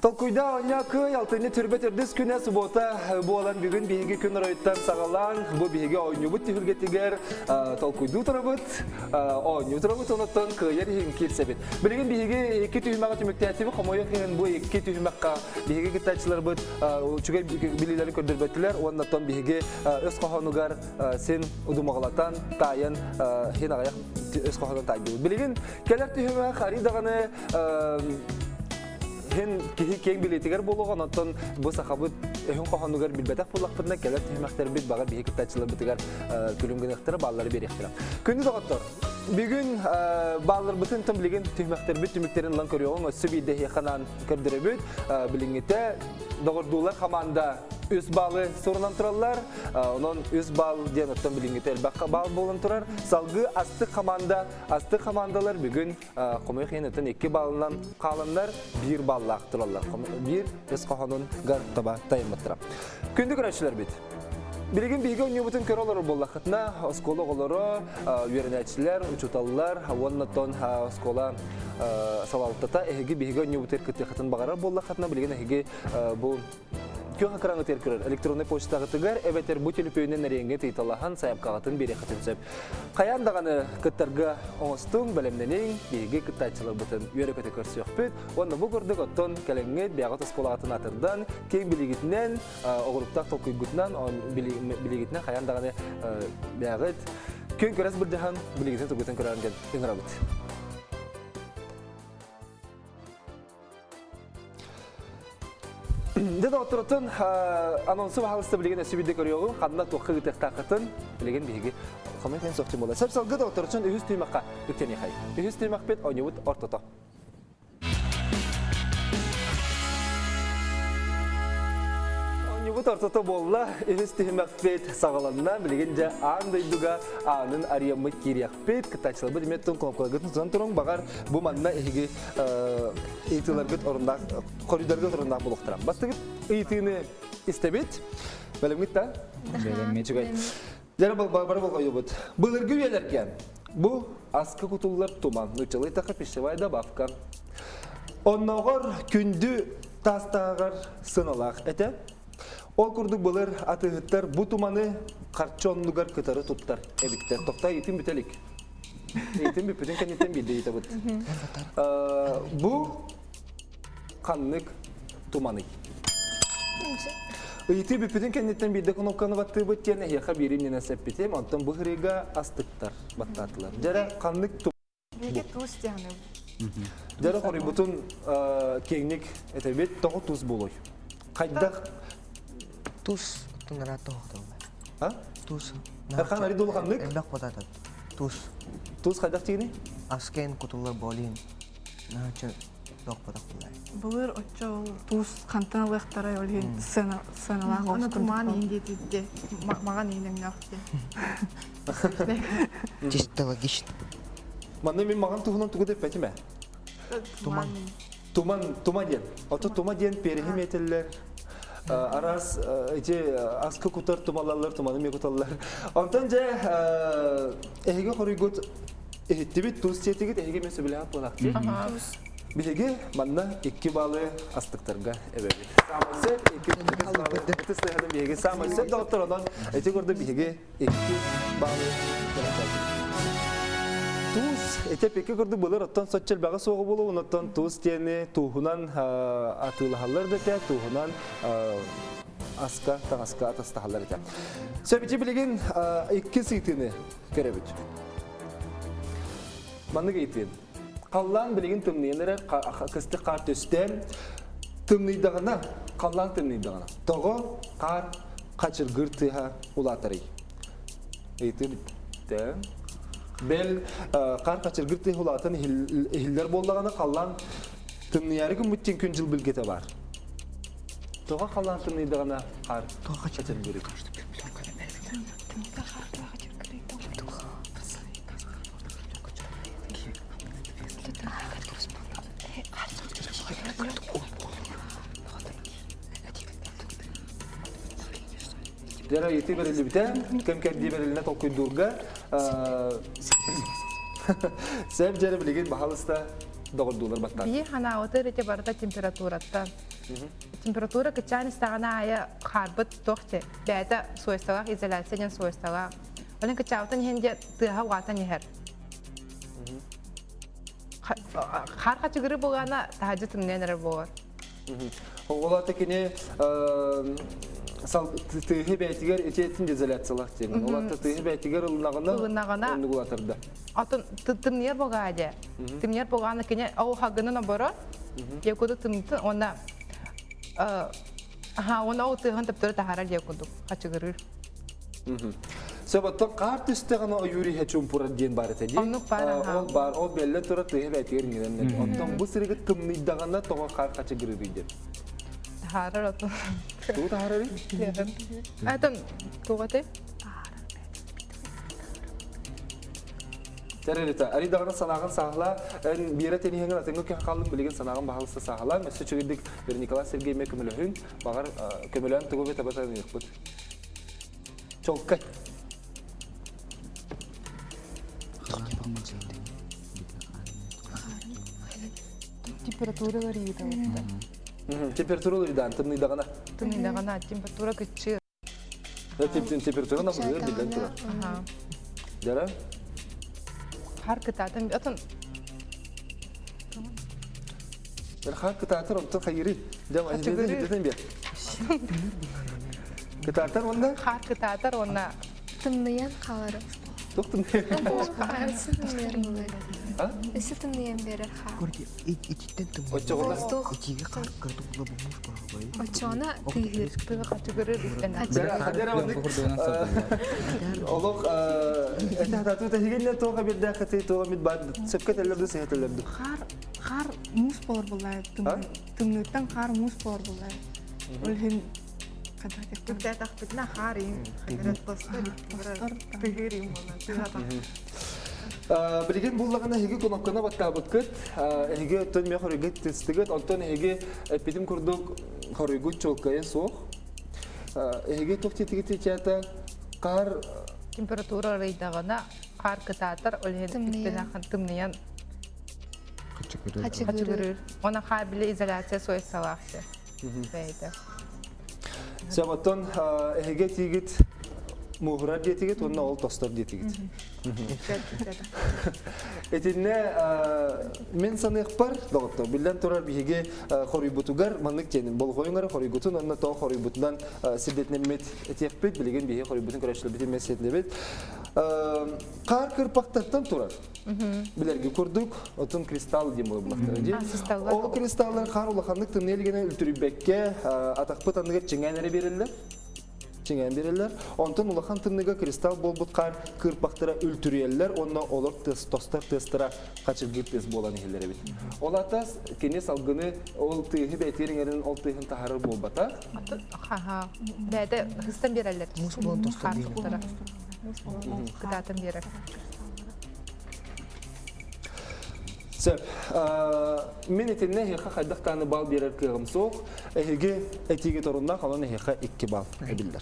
Толкуйда оонньоо кыай алтынньы түрбэ төрдүс күнэ субуота буолан бүгүн биһиги күн оройуттан саҕалаан бу биһиги оонньуубут түһүлгэтигэр толкуйдуу турабыт, оонньуу турабыт, онуттан кыайар иһин киирсэбит. Билигин биһиги икки түһүмэҕи түмүктээтибит, хомойуох иһин бу икки түһүмэххэ биһиги кыттааччыларбыт үчүгэй билиилэри көрдөрбөттүлэр уонна оттон биһиги өс хоһоонугар син удумаҕалатан, таайан хин аҕыйах өс хоһоонун таайдыбыт. Билигин кэлэр түһүмэх арый даҕаны Иһин киһи киэҥ билиитигэр буолуоҕа, онтон бу сахабыт өһүн хоһоонугар билбэтэх буоллахпытына, кэлэр түһүмэхтэрбит баҕар биһи кыттааччыларбытыгар күлүм гыныахтара, бааллары биэриэхтэрэ. Күндү доҕоттор, бүгүн баалларбытын тым билигин түһүмэхтэрбит түмүктэрин ылан көрүөҕүҥ, өссө биирдэ эһиэхэ анаан көрдөрөбүт. Билиҥҥитэ доҕордуулар хамаанда үс баалы сурунан тураллар. Онон үс баал диэн оттон билиҥҥитэ элбэх баал буолан турар. Салгыы астык хамаанда, астык хамаандалар бүгүн Хомойуох иһин оттон икки баллынан хааланнар биир баллаах тураллар. Биир өс хоһоонун гар таба тайыммыттара. Күндү көрөөччүлэрбит, Билигин биһиги оонньуубутун көрө олорор буоллаххытына, оскуола оҕолоро, үөрэнээччилэр, учууталлар уонна оттон оскуола салалтата эһиги биһиги оонньуубутугар кыттыаххытын баҕарар буоллаххытына, билигин эһиги бу Күөх экраҥҥытыгар көрөр электроннай почтаҕытыгар эбэтэр бу төлөпүөнүнэн эриэҥҥэ тыйталаһан сайапкаҕытын биэриэххитин сөп. Хайаан даҕаны кыттарга оҥостуҥ, бэлэмнэниҥ, биһиги кыттааччыларбытын үөрэ-көтө көрсүөхпүт. Уонна бу курдук оттон кэлэҥҥит бэйэҕит оскуолаҕытын атырдан, киэҥ билиигитинэн, оҕуруктаах толкуйгутунан, билиигитинэн хайаан даҕаны бэйэҕит күн күрэс былдьаһан билигитин тугутун көрөөрүн диэн ыҥырабыт. Дьэ доҕотторуттан анонсу баһаалыста билигин өссө биирдэ көрүөҕүҥ, ханна туохха ыытыахтааххытын билигин биһиги хомой хэн суох буолла. Сөп салгы доҕотторуттан үһүс түһүмэххэ үктэниэхэй. Үһүс түһүмэхпит оонньуубут ортото. Оонньуубут ортото буолла, үһүс түһүмэхпит саҕаланна. Билигин дьэ аан дойдуга аанын арыйаммыт киириэхпит. Кыттааччыларбыт эмиэ тун кнопкаларгытын тутан туруҥ, баҕар бу манна эһиги ыйытыыларгыт оруннаах, хоруйдаргыт оруннаах буолуохтара. Бастакы ыйытыыны истэбит. Бэлэмҥит да? Бэлэммит. Үчүгэй. Дьэ, бары болҕойобут. Былыргы үйэлэргэ бу аска кутуллар туман, нууччалыы эттэххэ пищевая добавка. Оннооҕор күндү таастааҕар сыаналаах этэ. Ол курдук былыр атыыһыттар бу туманы харчы оннугар кытары туттар эбиттэр. Тохтой итин бүтэ илик. Итин бүппүтүн кэнниттэн биирдэ ыйытабыт. Бу ханнык туманый? Ыйытыы бүппүтүн кэнниттэн биирдэ кнопканы баттыыбыт диэн эһиэхэ биири иннинэ сэппитим. Онтон бу ырыга астыктар баттаатылар. Дьэрэ ханнык Биһиги туус диэхнэ. Дьэрэ хоруйбутун киэҥник этэбит. Тоҕо туус буолуой? Хайдах? Туус тунара тоһотоллар. А? Туус. Эрхан ари дулханнык? Элбэх потатат. Туус. Туус хайдах тигини? Аскен кутуллар болин. Наача тохпотох булар. Былыр оччо ол туус хантан алыахтарай ол иһин сцена сценалаах Аны тумаан иин диэтидде маҕан иинэҥнээх Чисто логично. Манна мин маҕан туһунан тугу да эппэтим ээ. Туман. Туман, тума диэн. Ото тума диэн переһи метеллер. Арас ити аскы кутар тумалаллар, туманы ми куталлар. Онтон дьэ эһиги хоруйгут иһиттибит, туус диэтигит, эһиги мен сөбүлэһэн буолаахтыы. Биһиги манна икки балы астыктарга эбэбит. Саамай сөп, икки ытыс тыаһатын биһиги саамай сөп доҕоттор, онон ити курдук биһиги икки баалы Туус, ити эпикки курдук былыр оттон соччо элбэҕи суоҕу буолуо, оттон туус диэни тууһунан атыылаһаллар да этэ, тууһунан аска, таҥаска атастаһаллар этэ. Сөп ити билигин икки сыйтыны көрөбүт. Маннык ыйытыым. Халлаан билигин тымныйан эрэр, кыстык хаар түстэ. Тымныйдаҕына, халлаан тымныйдаҕына, тоҕо хаар хачыргыр тыаһа улаатарый? Ыйытыы бүттэ. Бэл, хаар хачыргыр тыаһа улаатан иһиллэр буоллаҕына, халлаан тымныйаары гыммыт диэн күн-дьыл билгэтэ баар. Тоҕо халлаан тымныйдаҕына хаар хачыргырый? Дьара ыйытыы бэриллибитэ, кэм кэрдии бэрилинэ толкуйдуурга Сэп дьэрэ билигин баһалыста доҕордуулар баттаат. Бии ханаабыты ити барыта температураттан. Температура кыччаан истэҕинэ аайы хаарбыт туох дьэ бэйэтэ свойстволаах изоляция диэн свойстволаах. Онон кыччаабытын иһин дьэ тыаһа улаатан иһэр. Хаар хачыгыры буолаана таһырдьа тымныйан эрэр буолар. Ол аата кини тыаһы бэйэтигэр ити этин изоляциялаах диэн. Ол аата тыаһы бэйэтигэр ылынаҕына ылынаҕына оннук улаатарда. Атын тымныйар буолаа дьэ. Тымныйар буолаана кини ол хагынан оборор. Якуту тымнытын уонна аха уонна ол тыаһын төптөрү таһаарар диэн курдук хачыгырыыр. Сөп оттон хаар түстэҕинэ ойуур иһэ чуумпурар диэн баар этэ дии. Оннук баар аха. Ол баар, ол бэллэ тура тыаһы бэйэтигэр иҥэрэн. Оттон бу сырыгы тымныйдаҕына тоҕо хаар хачыгырыырый диэн. Таһаарар отун. Тугу таһаарарый? Атын туох этэй? Тэрилитэ. Ари даҕаны санааҕын сааһылаа. Эн Биэрэ тениһэҥин атыҥҥа кэһэ хааллыҥ билигин санааҕын баһалыста сааһылаа. Өссө үчүгэйдик Николай Сергеевич көмөлөһүн. Баҕар көмөлөөн тугу эмэ таба таныахпыт. Чолкай. Температура уларыйыыта Температура уларыйдаан тымныйдаҕына. Тымныйдаҕына температура кыччыыр. Температура намыһыыр биллэн турар. Дьара? Хаар кытаатын отон Хаар кытаатар онтон хайырый? Дьэ, хачыгырый. биэр. Кытаатар уонна? Хаар кытаатар уонна Тымныйан хаалар. Туох тымныйан? Өссө тымныйар буолар. Өссө тымныйан биэрэр хаар. Ититтэн тымныйар. Оччоҕуна? Итиигэ хаар кыратык буолла бу Оччоҕуна тыыһыыр. Тыга хачыгырыр Олох этэ хатату тэһигинне туоха бирдээх туоха мит баар сөпкө теллерду сыһа теллерду. Хаар хаар муус болор буллай. Тымныыттан хаар муус болор буллай. Ол иһин Түрдэтэхпитинэ хаар иин тостор тыгыр иин буолар Билигин буллаҕына эһиги кнопканы баттаабыккыт, эһиги оттон мэ хоруйга тыстыгыт, онтон эһиги эппитим курдук хоруйгут чуолкайа суох. Эһиги туох тиэтигит чаата хаар температура арыйдаҕына хаар кытаатар, ол иһин тымныйан хачыгырыыр. Она хаар били изоляция суойсалаах бэйэтэ. Сөп, оттон эһиги этиигит мууһурар диэтигит уонна ол тостор диэтигит. Итиннэ мин саныахпар, доҕоттор, биллэн турар биһиги хоруйбутугар маннык диэн болҕойуҥ эрэ хоруйгутун уонна тоҕо хоруйбутунан сирдэтинэммит этиэхпит, билигин биһиги хоруйбутун көрөөччүлэрбитин эмиэ сирдэтинэбит. Хаар кырпахтартан турар. Билэрги курдук, отун кристалл диэн буоллахтара дии. Ол кристаллар хаар улаханнык тымныы илигинэ үлтүрүйбэккэ, атахпыт анныгар чиҥээн эрэ биэрэллэр. Чиҥээн биэрэллэр. Онтон улахан тымныыга кристалл буолбут хаар кыырпахтара үлтүрүйэллэр уонна олор тыас, тостор тыастара хачыргыыр тыас буолан иһиллэр эбит. Ол атас кини салгыны ол тыаһы бэйэтигэр иҥэрин ол тыаһын таһаарар буолбата. Хаха. Бэйэтэ хыстан биэрэллэр. Муус буолан тостор биэрэллэр. Кытаатан биэрэр. Сөп. Мин итиннэ эһиэхэ хайдах даҕаны бал биэрэр кыаҕым суох. Эһиги этиигэ торуннаах, онон эһиэхэ икки бал эбиллэр.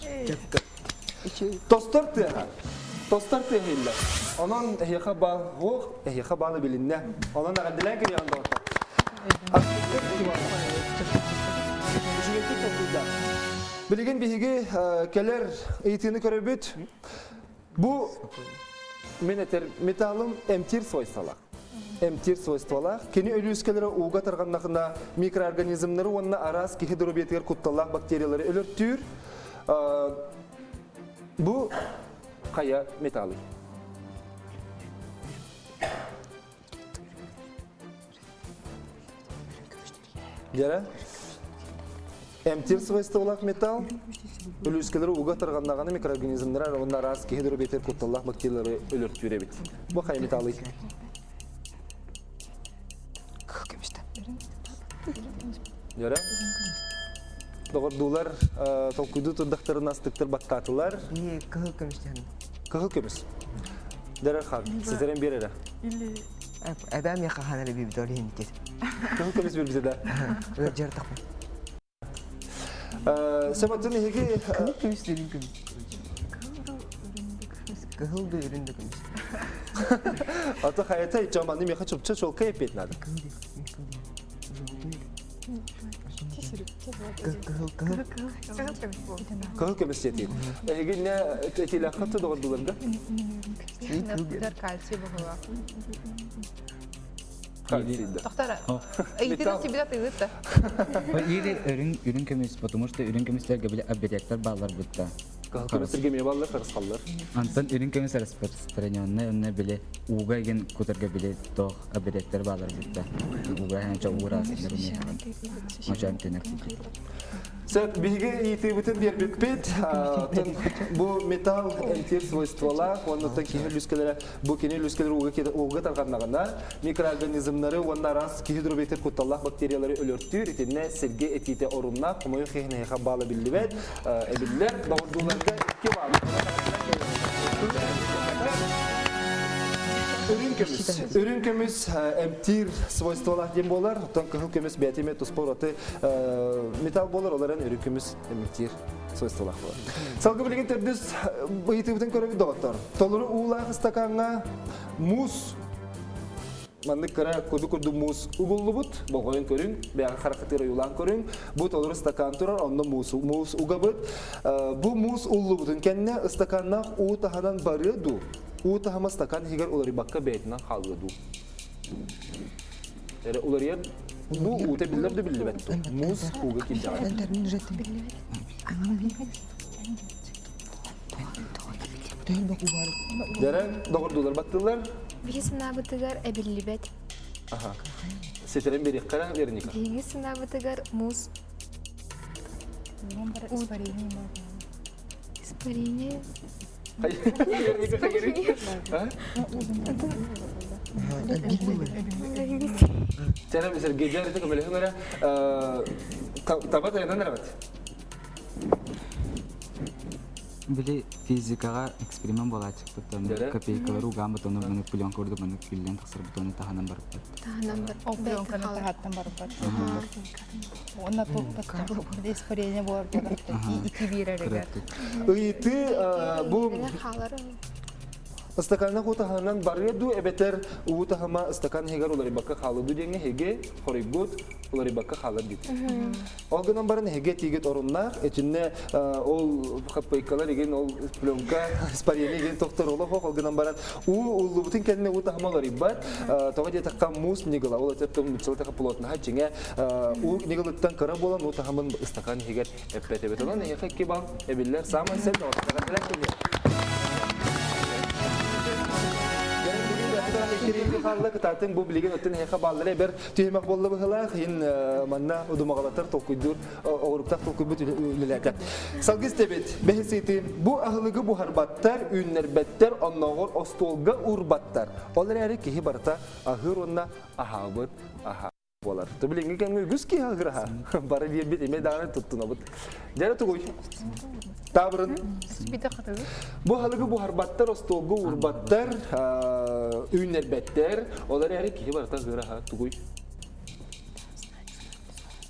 Тостор тыаһа. Тостор тыаһа иллэр. Онон эһиэхэ бал суох, эһиэхэ бал эбилиннэ. Онон эҕэрдэлээн кириэҕин доҕоттор. Үчүгэйдик толкуйдаа. Билигин биһиги кэлэр ыйытыыны көрөбүт. Бу мен этэр металлым эмтиир свойстволаах. Эмтиир свойстволаах. Кини өлүүскэлэрэ ууга тарҕаннахына микроорганизмнары уонна араас киһи доруобуйатыгар кутталлаах бактериялары өлөртүүр. Бу хайа металлый? Дьэрэ? Эмтиир свойстволаах металл өлүүскэлэри уга тарҕаннаҕына микроорганизмнар уонна араас киһи доруобуйатыгар кутталлаах бактериялары өлөртүүр эбит. Бу хайа металлый? Дьэрэ? Доҕордуулар толкуйдуу турдахтарын астыктар баттаатылар. Кыһыл көмүс Кыһыл көмүс. Дэрэр хан, ситэрэн биэр эрэ. Эбээм миэхэ хаһан эрэ биэрбитэ ол иһин итир. Кыһыл көмүс биэрбитэ да. Ыалдьар тахпын. Сөбөтүн эһиги Кыһыл көмүс үрүҥ көмүс. Кыһыл да үрүҥ да көмүс. Ата хайата ичаманы миэхэ чопча чолка эппиэт надо. Кыһыл кыһыл. Кыһыл көмүс буолар. Кыһыл көмүс диэтиин. Эһигинне этилэххэ доҕордуларга? Например, кальций буһула. Кальций да. Тохтара. Ыйытыгын сибиле тыылыт да. Или үрүҥ үрүҥ көмүс, потому что үрүҥ көмүстэргэ били оберегтар бааллар бутта. Кыһыл көмүстэргэ эмиэ бааллар, харысхаллар. Антон үрүҥ көмүс распространенный, онно били ууга игин кутарга били тоох оберегтар бааллар бутта. Ууга ханча уураасыннар Мачан тенер Сөп, биһиги ыйытыыбытын биэрбиппит. Бу металл эмтиир свойстволаах, оннуттан киһи үлүскэлэрэ бу кини үлүскэлэр ууга тарҕаннаҕына микроорганизмнары уонна араас киһи доруобуйатыгар кутталлаах бактериялары өлөртүүр. Итиннэ сиргэ этиитэ оруннаах, хомойуох иһин эһиэхэ баала биллибэт. Эбиллэр. Доҕордууларга икки баал. Үрүҥ көмүс. Үрүҥ көмүс эмтиир свойстволаах диэн буолар. Оттон кыһыл көмүс бэйэтэ эмиэ туспа ураты металл буолар, ол эрэн үрүҥ көмүс эмтиир свойстволаах буолар. Салгы билигин төрдүс ыйытыыбытын көрөбүт доҕоттор. Толору уулаах ыстакааҥҥа муус маннык кыра куду курдук муус угуллубут. Болҕойон көрүҥ, бэйэҕэ харахытыыр ойуулаан көрүҥ. Бу толору стакан турар, онно муус, муус угабыт. Бу муус уллубутун кэннэ ыстаканнаах уу таһынан барыа дуу? Уу таһыма стакан иһигэр уларыйбакка бэйэтинэн хаалыа дуу? Эрэ уларыйар бу уута биллэр да биллибэт дуу? Муус ууга киирдэҕэ. Дэрэн доҕордуулар баттылар. Биһи санаабытыгар эбиллибэт. Аха. Ситэрэн биэриэххэ Вероника. Биһиги санаабытыгар муус Испарение. Чэрэ Сергей дьэ көмөлөһүҥ эрэ таба тайанан эрэбит. Били физикаҕа эксперимент буолааччыкпыт копейкалары угаан бутону маны пленка курдук маны күллэн тахсар бутону таһынан барбыт. Таһынан бар. Ол пленканы таһаттан барбат. Уонна туохпаттар испарение буолар Ити биэрэригэр. Ыйытыы бу ыстаканна уу таһынан барыа дуу эбэтэр уу таһыма ыстакан иһигэр уларыйбакка хаалыы дуу диэҥҥэ эһиги хоруйгут уларыйбакка хаалар диит. Ол гынан баран эһиги этиигит оруннаах, итиннэ ол хаппайкалар игин ол пленка испарение игин тохтор олох ол гынан баран уу уллубутун кэннэ уу таһыма уларыйбат. Тоҕо диэтэххэ муус ньыгыла ол этэр нууччалыы плотнаһа дьиҥэ уу ньыгылыттан кыра буолан уу таһымын ыстакаан иһигэр эппэт эбит. Онон эһиэхэ икки балл эбиллэр. Саамай сен хаалла кытаатын бу билигин оттон эһиэхэ бааллара эбэр түһүмэх буолла быһылаах иһин манна удумаҕалатар толкуйдуур оҕуруктах толкуйбут үлэлээтэ. Салгы истэбит. Бэһис ыйытыы. Бу аһылыгы буһарбаттар, үүннэрбэттэр, оннооҕор остуолга уурбаттар. Ол эрээри киһи барыта аһыыр уонна аһаабыт аһа буолар. То билиҥҥи кэмҥэ үгүс киһи аһыыр аһа. Бары биэрбит эмиэ даҕаны туттунабыт. Дьэ тугуй? Таабырын. Бу аһылыгы буһарбаттар, остуолга уурбаттар, үүннэрбэттэр. Ол эрээри киһи барыта аһыыр аһа тугуй?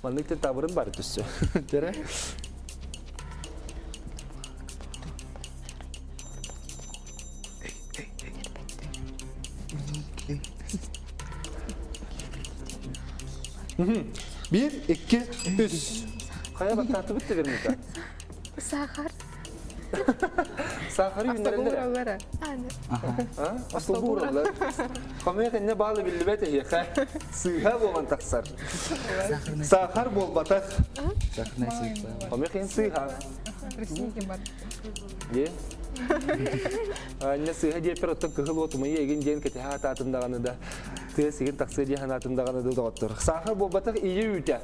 Маннык да табырын бары түссө. Тере. Бір, екі, үс. Қая баттатыбыт да Вероника? Сахар. Сахары үүннэрэллэр. Остолбу ураллар. Хомуйа кэннэ баалы биллибэт эһиэхэ. Сыыһа буолан тахсар. Сахар буолбатах. Хомуйа кэннэ сыыһа. Дии. Анна сыыһа диэппэр оттон кыһыл уот умайа эгин диэн кэтэһэ атаатын даҕаны да тыа сигин тахсыа дии санаатын даҕаны да доҕоттор. Сахар буолбатах ийэ үүтэ.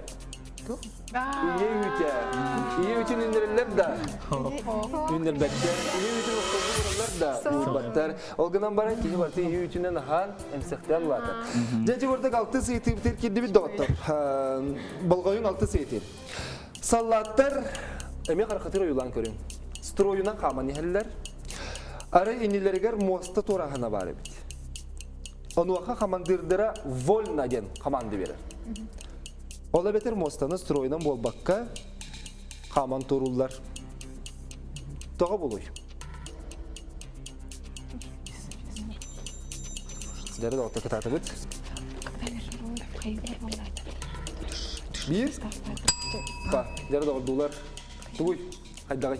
Ийэ үүтэ. Ийэ үүтүн үүннэрэллэр да. Үүннэрбэттэр. Ийэ үүтүн охторго ураллар да. Уурбаттар. Ол гынан баран киһи барыта ийэ үүтүнэн аһаан, эмсэхтээн улаатар. Дьэ, ити курдук алтыс ыйытыыбытыгар киирдибит доҕоттор. Болҕойуҥ алтыс ыйытыы. Саллааттар эмиэ харахатыр ойуулаан көрүҥ. Стройунан хааман иһэллэр. Арай иннилэригэр муоста туорааһына баар эбит. Онуоха хамандыырдара «Вольно» диэн команда биэрэр. Ол эбэтэр муостаны стройунан буолбакка, хааман турууллар. Тоҕо булуй? Дәрі доҕотто кытаатыбыт. Биир. Та, дьара доҕордуулар. Тугуй? Хайдаҕый?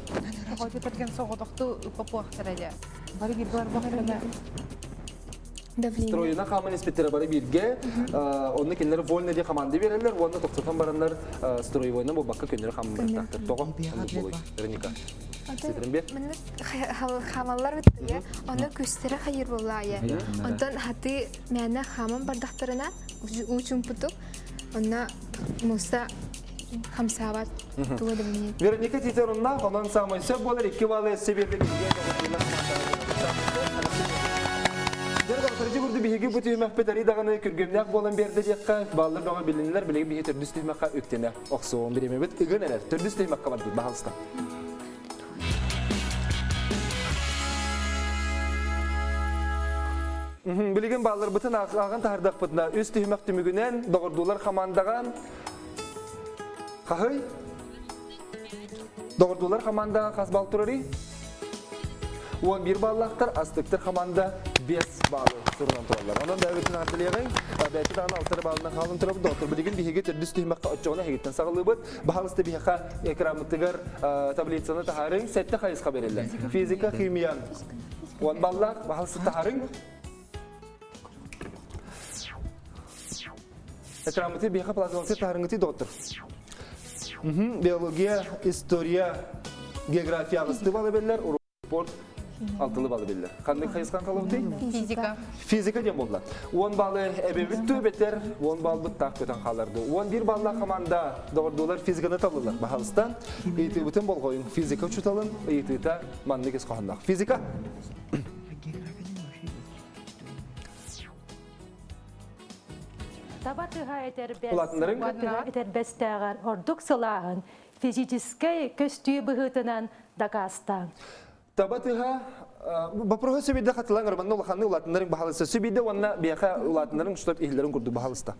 Тоҕо тэрген соҕотохтуу ыппапуохтара дьэ. Бары бииргэ барбахтарына. Стройuna хааман испиттэрэ бары бииргэ. Онно кинилэр вольно диye команда береллер, уонна тохтотон бараннар строевойна буолбакка көннөрү хааммыттахтар. Тоҕо? Оннук буолуй. Вероника. Ситрин бер. Маннык хаамаллар быттыйа, онно күстэрэ хайыр буоллаайа. Онтон хаты мээнэ хааман бардахтарына уучумпутук, онно муста хамсаабат туга да билиэн. Вероника Титеровна, онон самай сөп буолар икки баллы эссе берде Дьэр курду биһиги бу түһүмэхпит арый даҕаны күргүөмнээх буолан биэрдэ диэххэ, баллар бөҕө билиннилэр, билигин биһи төрдүс түһүмэххэ үктэнэ охсуон бириэмэбит ыган эрэр. Төрдүс түһүмэххэ бардыбыт, баһалыста. Билигин баалларбытын ааҕан таһардахпытына, үс түһүмэх түмүгүнэн доҕордуулар хамаандаҕа хаһый? Доҕордуулар хамаандаҕа хас балл турарый? 11 баллаахтар, астыктар хамаанда 5 баллы сурунан тураллар. Онон бэйэбитин ардылыаҕыҥ, бэйэти даҕаны алтары баллынан хаалан турабыт. Доҕоттор, билигин биһиги төрдүс түһүмэххэ оччоҕуна эһигиттэн саҕалыыбыт. Баһаалыста биһиэхэ экраммытыгар таблицаны таһаарыҥ, сэттэ хайысха бэриллэр. Физика, химия 10 баллаах, баһаалыста таһаарыҥ. Экраммыты биһиэхэ плазмалты таһаарыҥыты доҕоттор. Биология, история, география аҕысты балы биллэр, спорт алтылы балы биллэр. Ханнык хайысхан талабытый? Физика. Физика диэн буолла. 10 баллы эбэбит түбэтэр, 10 баллбыт таах көтөн хааларды. 11 баллаах команда доҕордуулар физиканы таллылар. Баһалыстан, ыйытыыбытын болҕойуҥ. Физика учууталын ыйытыыта маннык ис хоһоонноох. Физика. Таба тыһа этэрбэс, Улаатыннарыҥ? этэрбэстээҕэр ордук сылааһын физическэй көстүү быһыытынан дакаастаан. Таба тыһа вопроһу сөбүйдэ хатылаң романна улаханны улаатыннарыҥ баһалыста сөбүйдэ уонна биэхэ улаатыннарыҥ чтоб иһиллэрин курдук баһалыста.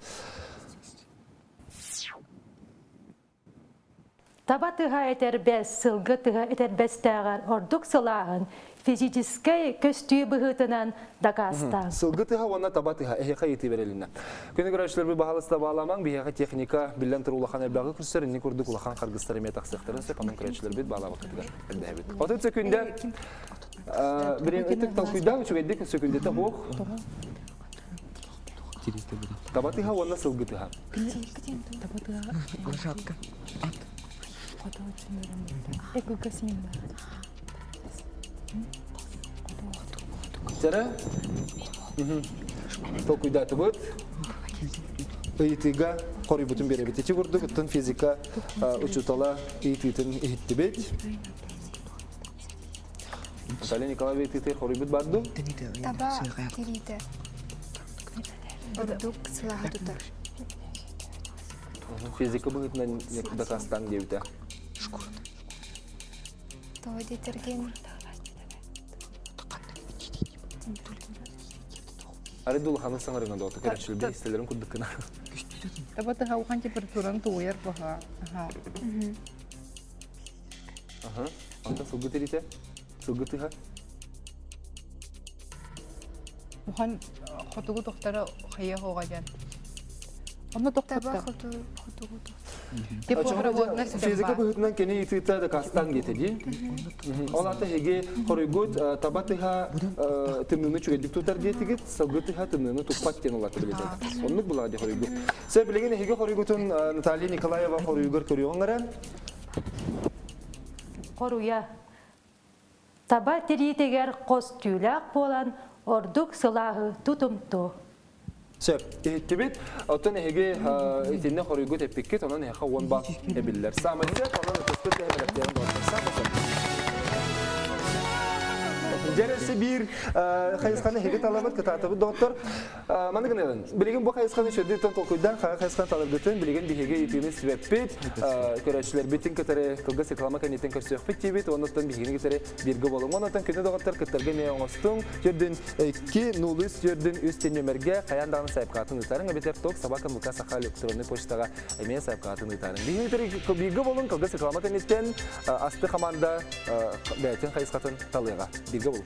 Таба тыһа этэрбэс, сылгы тыһа этэрбэстээҕэр ордук сылааһын физическэй көстүү быһыытынан дакаастаан. Сылгы тыһа уонна таба тыһа эһиэхэ ыйытыы бэрилиннэ. Күнү көрөөччүлэрбит баһалыста бааламаҥ, биһиэхэ техника биллэн турар улахан элбэҕи көрсөр, инни курдук улахан харгыстар эмиэ тахсыахтарын сөп, онон көрөөччүлэрбит баалаабаккытыгар эрдэһэбит. 30 сөкүндэ билин ытык толкуйдаах үчүгэйдик сөкүндэтэ суох. Таба тыһа уонна сылгы тыһа. Лошадка. Ат. Сэрэ? Толкуйдаатыбыт. Ыйытыыга хоруйбутун биэрэбит. Ити курдук оттон физика учуутала ыйытыытын иһиттибит. Наталья Николаевна ыйытыытыгар хоруйбут бар дуу? Таба тириитэ. Ордук сылааһы тутар. Физика быһыытынан дакаастаан диэбитэ. Тоҕо диэтэргин Арай дулаханын саҥарыҥа доҕото көрөөччүлэрбит истэллэрин курдук гына. Таба тыһа ухан температураны тууйар баха. Аха. Онтон сылгы тириитэ? Сылгы тыһа? Ухан хотугу тохтара хайа хоҕа диэн. Онно Таба тохтотто. хотугу Физика быһыытынан кини ыйытыыта дакаастаан диэтэ дии. Ол аата эһиги хоруйгут таба тыһа тымныыны үчүгэйдик тутар диэтигит, сылгы тыһа тымныыны туппат диэн улаата билетэ. Оннук булаҕа дии хоруйгут. Сэ билигин эһиги хоруйгутун Наталья Николаева хоруйугар көрүөҕүҥ эрэ. Хоруйа Таба тириитигэр хос түүлээх буолан, ордук сылааһы тутумту. Сөп, иһиттибит. Оттон эһиги итиннэ хоруйгут эппиккит, онон эһиэхэ уон бал эбиллэр. Саамай сөп, онон ытыспыт тэһэ бэлэхтиэҕин доҕоттор. Саамай сөп. Дьэ, биир хайысханы эһиги талабыт, кытаатабыт доҕоттор. Маны гыныгын, билигин бу хайысханы үчүгэйдик толкуйдаан, хара хайысханы таларгытын билигин биһиги ыйытыыны сүбэппит, көрөөччүлэрбитин кытары кылгас реклама кэнниттэн көрсүөхпүт диибит, оннуттан биһигини кытары бииргэ буолуҥ. Онтон күнү доҕоттор кыттарга эмиэ оҥостуҥ. Төрдүн 2 0 3 төрдүн 3 тен нөмерге хайаан даҕаны сайыпкаатын ыытарыҥ, эбэтэр ток собака мк саха электронный почтаҕа эмиэ сайыпкаатын ыытарыҥ. Биһигини кытары бииргэ буолуҥ, кылгас реклама кэнниттэн асты хамаанда бэйэтин хайысхатын талыаҕа. Бииргэ буолуҥ.